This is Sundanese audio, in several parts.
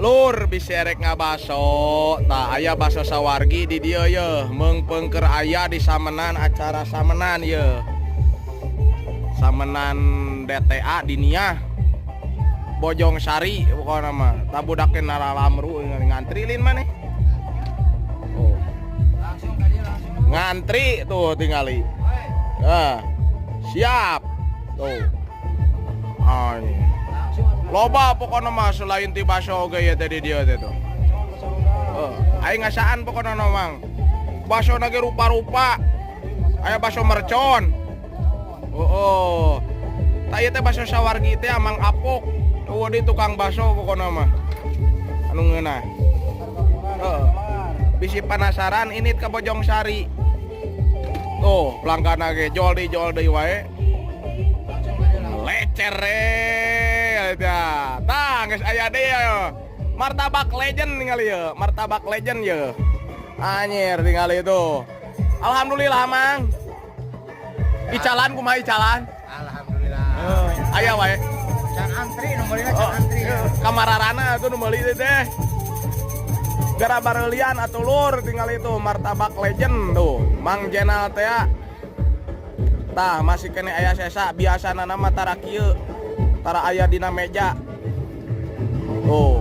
Lur, bisi erek ngabaso. Tah, aya baso sawargi di dieu ye. Meungpeung keur aya di samenan, acara samenan ye. Samenan DTA Diniyah. Bojong Sari pokokna mah. Tah, budak ge naralamru ngantri lin maneh. Oh. Ngantri tuh tingali. Ah. Siap. Tuh. Ah, ini. Loba pokokna mah, selain ti baso oge ya tadi dia teh tuh. Oh, aing ngasaan pokokna mah, Mang. Baso ge rupa-rupa. Aya baso mercon. Oh. Tah, ieu teh baso sawargi teh Amang Apok. Tuh, di tukang baso pokokna mah. Anu ngeunah. Heeh. Bisi penasaran ini ke Bojong Sari. Tuh, pelanggan ge jol di jol deui wae. Lecer ya. Tah, geus aya deui ya. Martabak Legend ningali ya, Martabak Legend ya. Anjir, tingali itu. Alhamdulillah, Mang. Icalan kumaha icalan? Alhamdulillah. Heeh, aya wae. Can antri nomornya, can Oh, antri. Kamararana tuh nu meuli teh. Gara bareulian atuh, lur, tinggal itu Martabak Legend tuh. Mang Jenal teh ya. Tah, masih kene aya sesa, biasana mah tara kieu. Tara aya dina meja. Tuh.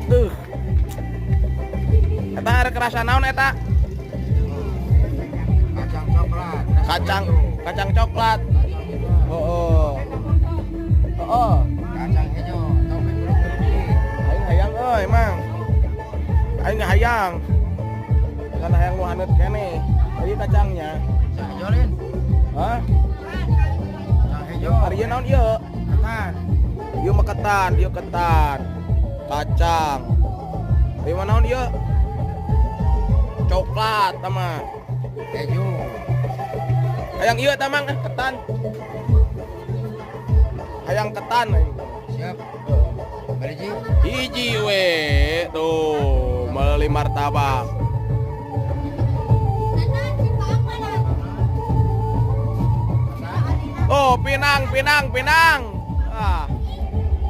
Tuh. Eta rek rasa naon eta? Kacang coklat. Kacang kacang coklat. Kacang hijau. Oh. Kacang hijau. Topping brokoli. Aing hayang euy, Mang. Aing hayang. Kan hayang nu haneut keneh. Ieu kacangnya. Kacang hijau lin. Hah? Kacang hijau. Ari ieu naon ieu? Ketan. Ieu mah ketan, ieu ketan. Kacang. Ieu mah naon ieu? Coklat tama. Keju. Hayang ieu ta, Mang, ketan. Hayang ketan aing. Siap. Beriji. Hiji we tuh meuli martabak. Oh, pinang, pinang, pinang. Ah.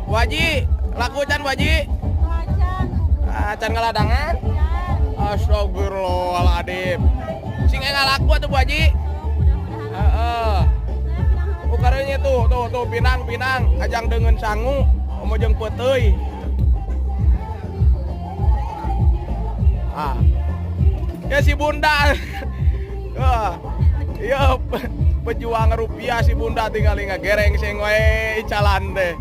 Bu Haji, laku can, Bu Haji? Ah, can ngaladangan? Astagfirullahaladzim. Sing ngalaku atuh, Bu Haji. Heeh. Oh, karunya tuh, tuh, tuh, pinang, pinang, ajang dengan sangu, mau jeung peuteuy. Ah. Ya si Bunda. Wah. Iya, pejuang rupiah si Bunda tinggal ngagereng sing wae icalan teh.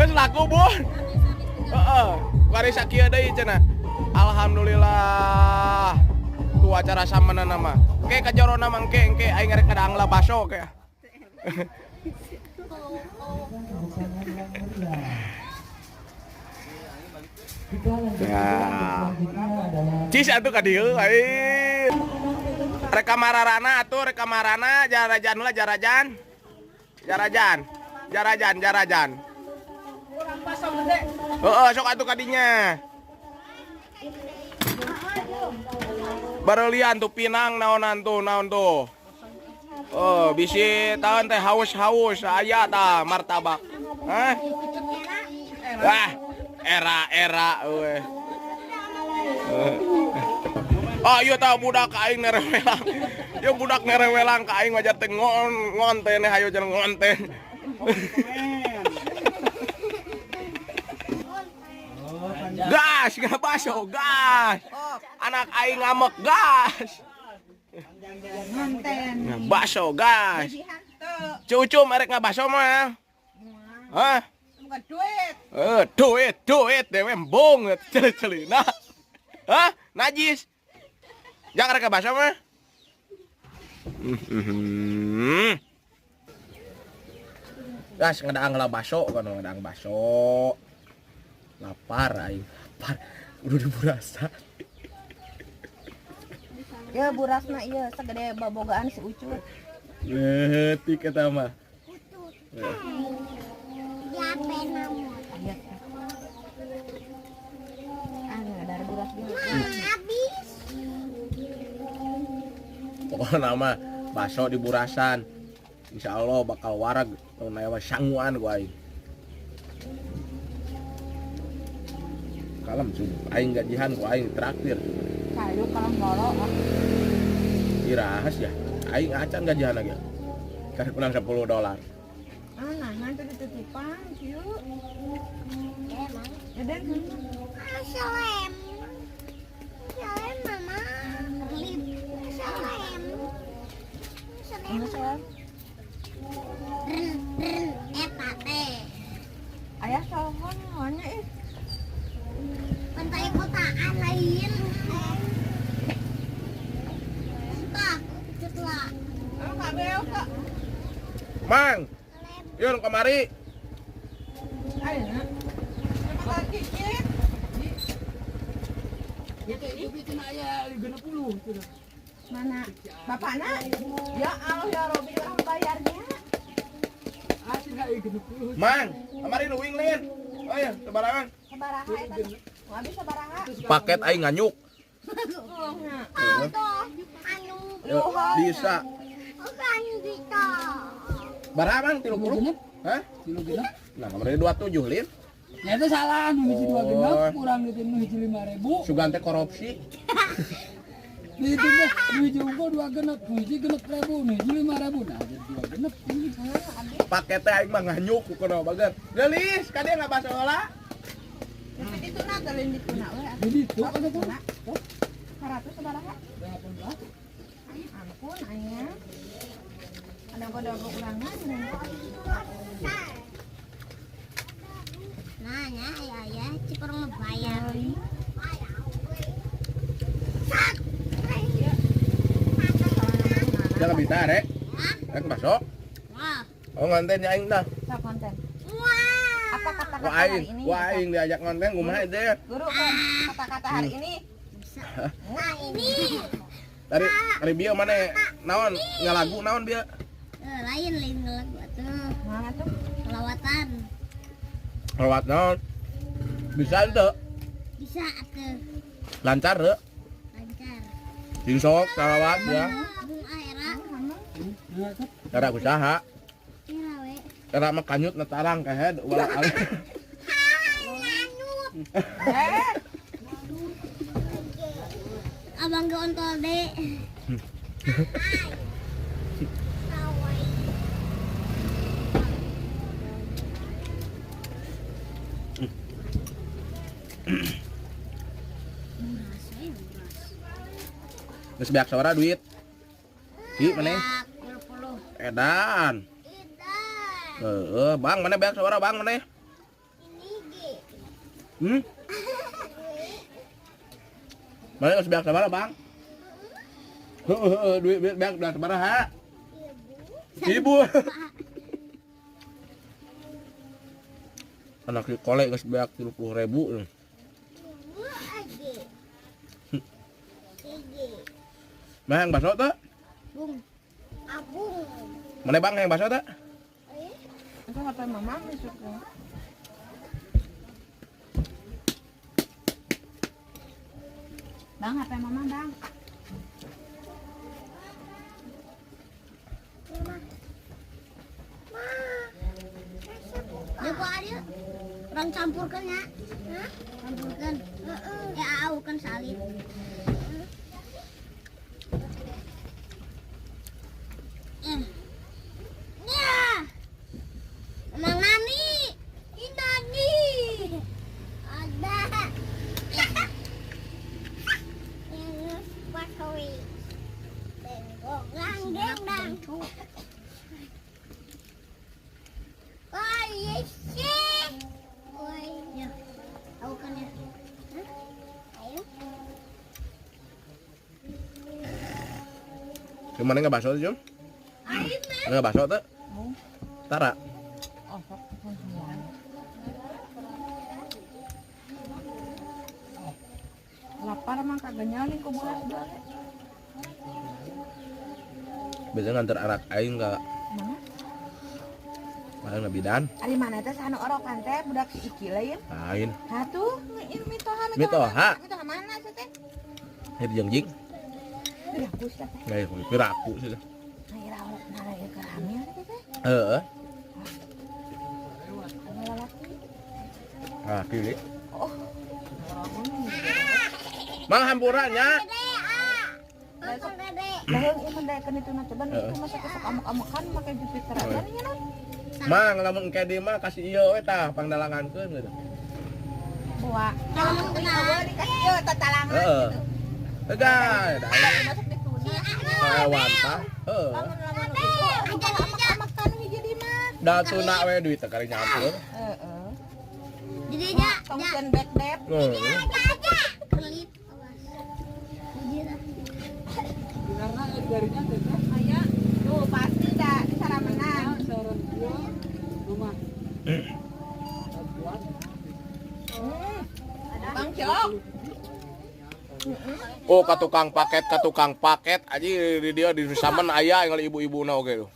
Geus laku, Bun. Heeh. Bari sakieu deui cenah. Alhamdulillah. Tuh acara samenan mah. Ke kajorona mah engke engke aing rek ngadaang lah baso ke. Ya. Cis atuh ka dieu aing. Rek kamararana atuh, rek kamarana, jarajan lah jarajan. Jarajan. Jarajan, jarajan. Heeh, sok atuh kadinya. Bareulian tuh pinang naonan tuh, naon tuh. Oh, bisi tahun teh haus-haus aya tah martabak. Hah? Wah, era-era eueuh. Oh, iya tah budak aing nerewelang. Ieu budak nerewelang ka aing wajar teh ngon ngonten hayo cenah ngonten. Gas, ngabaso, gas. Anak aing ngamek, gas. Ngabaso, gas. Cucu merek ngabaso mah. Hah? Duit. Duit, duit dewe embung celi-celi. Nah. Hah? Najis. Jangan rek ngabaso mah. Gas ngedaang lah baso kan, ngedaang baso. Lapar aing, lapar. Udah diburasa. Ya burasna ieu sagede babogaan si Ucut. Leutik eta mah. Pokoknya nama baso di burasan. Insyaallah bakal warag tahun aya mah sanguan ku aing. Kalem cuy, aing gajihan ku aing traktir. Kayu kalau ngorok. Irahas ya, aing acan gajihan lagi. Kasih kurang $10. Ah, nah, nanti ditutupan, kieu. Emang. Eden. Salem. Salem mama. Lip. Salem. Salem. Ini Ren ren eta teh. Ayah telepon mana ih. Pantai kotaan lain. Entah, setelah. Oh, Kak Beo, Kak. Mang, yuk kemari. Ayo, nak. Cepat kikit. Mana? Bapakna? Ya Allah ya Robi, orang bayarnya. Mang, kemari nu wing lin. Oh iya, sebarangan. Sabaraha eta. Mau habis sabaraha? Paket aing nganyuk. Anu, Bisa. bukan gitu. Baraha Mang 30? Hah? 30. Nah, kemarin 27 lin. Ya itu salah, nu hiji 2 genep, Oh. kurang gitu nu hiji 5.000. Sugan teh korupsi. Di itu teh nu hiji unggul 2 genep, nu hiji 6.000, nu hiji 5.000. Nah, jadi 2 genep. Paket teh aing mah nganyuk kudu baget. Gelis, ka dia ngabasa heula. Tapi dituna teh dituna we. Jadi itu ada tuh. 100 sabaraha? 18. Ampun, ayah. Ada goda kurangan. Nah, ya, ya, ya, cikurang mau bayar. Jangan bisa, Rek. Rek masuk. Wah, Oh, ngonten ya aing dah. Sok konten. wah. Apa kata-kata Wah hari aing, ini? wah aing diajak ngonten kumaha teh. Guru kan kata-kata hari ini. Nah, ini Dari bieu mana naon ngalagu naon bieu? Lain lain lagu tuh Mana tuh? kelawatan Lewat naon? Bisa teu? bisa tuh Lancar teu? lancar. Sing sok salawat ya. Bung aera Cara usaha. kira we. Cara mah kanyut na tarang kahed ulah alih. Lanut. Eh, Abang ke ontol deh. Geus beak sabaraha duit? Ki maneh? 30. Edan. Heeh, Bang, mana beak sabaraha Bang maneh? Ini ge. Mana geus beak sabaraha Bang? Heeh, heeh, duit duit beak beak sabaraha? Ibu. Anak di kolek geus beak 30.000. Ibu aja. Ige. Mana yang bakso teh? Bung. Abung. Mana Bang yang bakso teh? itu HP mama besok ya. Bang, HP mama, Bang. Ya kok ada orang campurkan ya? Hah? Campurkan. Ya au kan salib. Ya. Emang Nani. Ini Nani. Ada. Yang pasoi. Bengkok gang geng dang. Tahu kan ya? Hah? Ayo. Cuman nggak bakso tuh, Jum? Nggak bakso tuh? Tara. Oh, sok semua. Lapar emang kagak nyali ku bulan dua. Biasanya nganter anak aing ke Mana? mana nggak bidan? Ari mana teh sanu orokan teh budak si Iki lain. Lain. Ha tuh, ini mitoha Mitoha. Mitoha mana sih teh? Ini jengjing. Piraku sih teh. Nggak ya, piraku sih. Nah, ira nah, ieu keur hamil teh. Heeh. Anu lalaki. Ah, pilih. Oh. Mang hampura nya. Baheung ieu mendaekeun itu na coba itu masa sok amuk-amukan make Jupiter aja nya non. Mang lamun engke di mah kasih ieu we tah pangdalangankeun gitu. Bawa. Lamun eueuh dikasih ieu tatalangan Heeh. gitu. Tegal, da Masuk di tuna. hewan tah. Heeh. Lamun lamun itu amuk-amukan hiji di mah. Da tuna we duit teh kari nyampur. Heeh. Jadi ja, Tong sieun back dep. Heeh. Kelip. Awas. Jadi dah. Karena darinya teh Aya tuh pasti dah cara menang. saran gua rumah. Bantuan. Bang Cilok. Oh, ka tukang paket aja di dia di Nusaman aya yang ibu-ibuna oge tuh.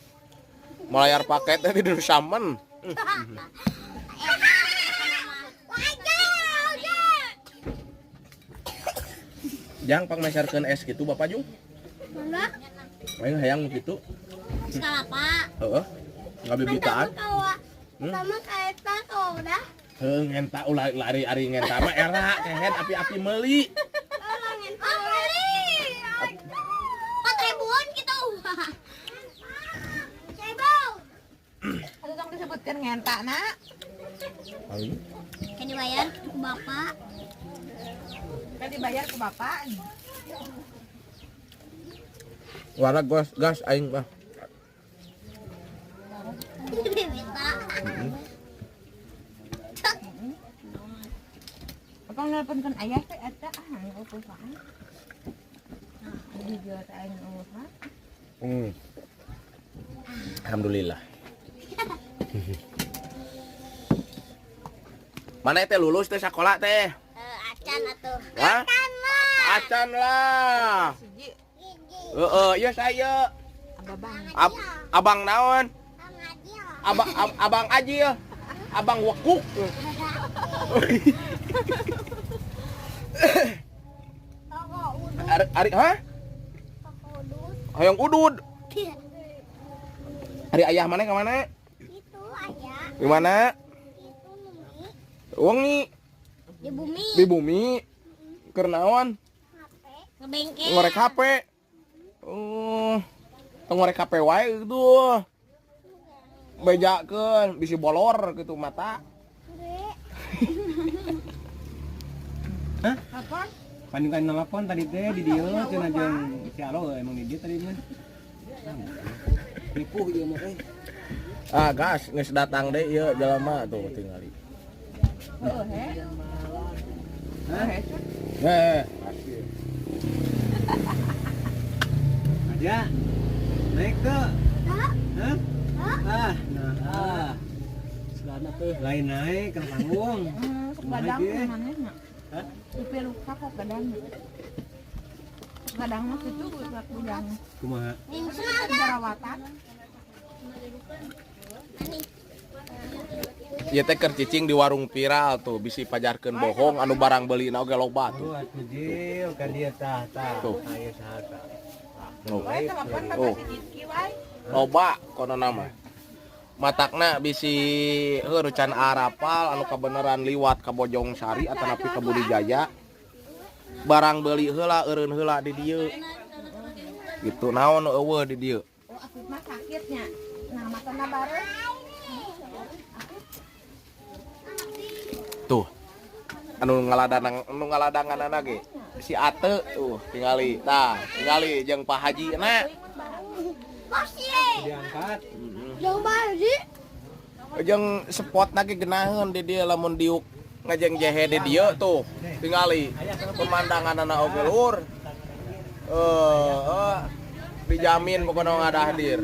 Malayar paket teh di Nusaman. Wajar, wajar. Jang pangmeserkeun es gitu Bapak Jung. Mana? Aing hayang nu kitu. Es kelapa. Heeh. Ngabibitaan. Sama kayak kalau udah. Heuh, ngenta ulah lari ari ngenta mah era kehed api-api meuli. Oh, beli. 4 ribuan gitu. Cebol. Atuh tong disebutkeun ngenta na. Aing. Kan dibayar ke bapak. Kan dibayar ke bapak. Warna gas gas aing mah. Minta. Apa nelponkeun ayah teh eta ah anu perusahaan. Jadi jual teh aing usaha. Alhamdulillah. Mana teh lulus teh sekolah teh? Eh, acan atuh. Hah? Acan lah. Acan lah. Siji Heeh, iya saya. abang. Abang naon? Abang Ajil. Abang Ajil. Abang Wekuk. Toko udut. Ari, ari hah? Toko udut. Hayang udud. Ari ayah mana ke mana? Itu ayah. Di mana? Itu numi. Wengi Di bumi. Di bumi. Keur naon? HP. Ngebengkel. Ngorek HP. Oh. Tong ngorek HP wae gitu. Bejakeun bisi bolor gitu mata. Apa? Panjang nelpon tadi teh di dieu cenah jeung si Alo emang di dieu tadi mah. Ripuh ieu mah euy. Ah, gas geus datang deh ieu jelema tuh tingali. Heeh he. Hah? Eh, Aja. Naik tuh. Hah? Hah? Hah? Ah, nah. Ah. Selana tuh. Lain naik ke panggung. Sok gadang Naik, eh. manehna. Hah? Upi luka kok gadang. Gadang mah kitu buat bujang. Kumaha? Jerawatan. Ani. Ieu teh keur cicing di warung viral tuh bisi pajarkeun bohong anu barang beulina oge loba tuh. Oh, atuh jil ka dieu tah tah. Tuh. Aya saha tah. Oh. Wae telepon ka Oh. si Rizky wae. Loba kono nama. Matakna bisi heuh can arapal anu kabeneran liwat ka Bojong Sari atanapi ka Budijaya. Barang beuli heula eureun heula di dieu. Gitu naon nu eueuh di dieu. Oh, Afif mah sakitnya. Nah, matana bareng. Tuh. Anu ngaladanganana ge si Ate tuh tingali. Tah, tingali jeung Pak Haji na. Bos ye. Diangkat. Jauh banget sih. Jeung spot lagi genaheun di dieu lamun diuk ngajeng jehe di dieu tuh tingali pemandanganana oge lur. Eh, dijamin pokoknya ngadah hadir.